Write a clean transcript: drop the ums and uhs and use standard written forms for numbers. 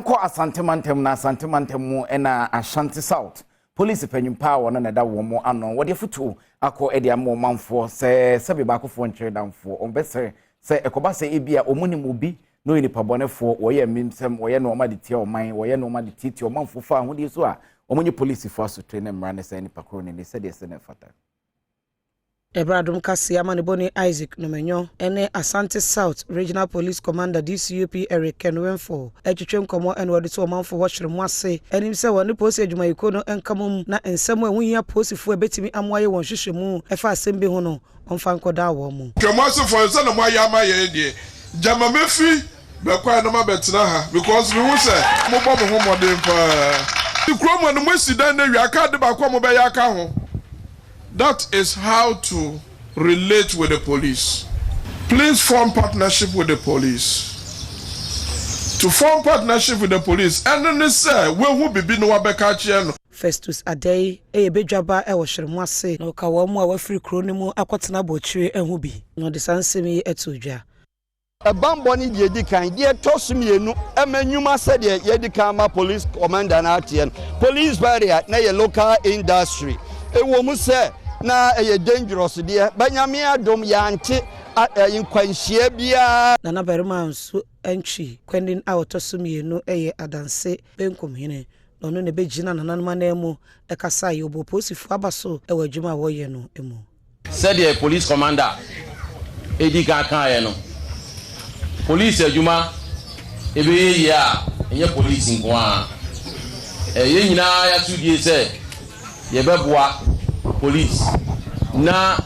Yɛnkɔ Asante mantam, na Asante mantam mu ɛna Ashanti South polisi panyimpa a wɔno na ɛda wɔn mo ano, wɔde afotuo akɔ de ama ɔmanfoɔ sɛ sɛbi baakofoɔ nkyerɛ damfoɔ. Ɔmbɛsrɛ sɛ ɛkɔba sɛ ebi a wɔn nim obi na ɔyɛ nipa bɔnefoɔ, wɔyɛ mmimsɛm, wɔyɛ nneɛma de tia ɔman, wɔyɛ nneɛma de tietia ɔmanfoɔ fa ahodie so a, wɔn nye polisifoɔ asotwe ne mmara ne sɛ nipa koro ne ne sɛdeɛ sɛ ne fata. Ɛberɛ Adom Kaseɛ amanebɔni Isaac Nomenyo ne Asante South Regional Police Commander DCUP Eric Kenwemfo retwetwe nkɔmmɔ na wɔde to ɔmanfo hɔ hyere mo ase anim sɛ wɔne polisi adwumayɛkuo no nka mmom na nsɛm a ɛho hia polisifoɔ a ɛbɛtumi amoa ayɛ wɔn nhwehwɛmu ɛfa asɛm bi ho no, wɔmfa nkɔdaa wɔn mu. Twɛmuasefoɔ, sɛ na moayɛ ama yɛn deɛ, gyama mɛfiri bɛkwae na mabɛtena ha because mehu sɛ mobɔ mo ho mmɔden paa. Kurom ha no, moasi dan no awie, aka ade baako a mobɛyɛ aka ho. That is how to relate with the police. Please form partnership with the police. To form partnership with the police, ɛno ne sɛ woahu bibi na wabɛka akyerɛ no. Festus Adei yɛ badwaba wɔ Hyeremo ase, na ɔka wɔn a wɔafiri kuro no mu akɔtena abɔkyire ho bi, na ɔde saa nsɛm yi too dwa. Ɛbanbɔ ne deɛ ɛdi kan. Deɛ ɛtɔ so mmienu, ɛma nnwuma sɛdeɛ yɛadi kan ama police commander no ateɛ no. Police barrier na ɛyɛ local industry. Ɛwɔ mu sɛ na ɛyɛ dangerous deɛ, but Nyame adom yɛante nkwanhyia biara. Nana Barima Nsu Antwi Kwanin a ɔtɔ so mmienu yɛ Adanse Benkumhene, na ɔno na ɛbɛgyina nananom ananmu kasaeɛ. Ɔbɔɔ polisifoɔ aba so wɔ adwuma a wɔreyɛ no mu. Sɛdeɛ Police Commander di kan kaeɛ no, Police adwuma ɛbɛyɛ yie a, ɛnyɛ Police nko ara. Ɛyɛ yɛn nyinaa y'asodie sɛ yɛbɛboa Police na.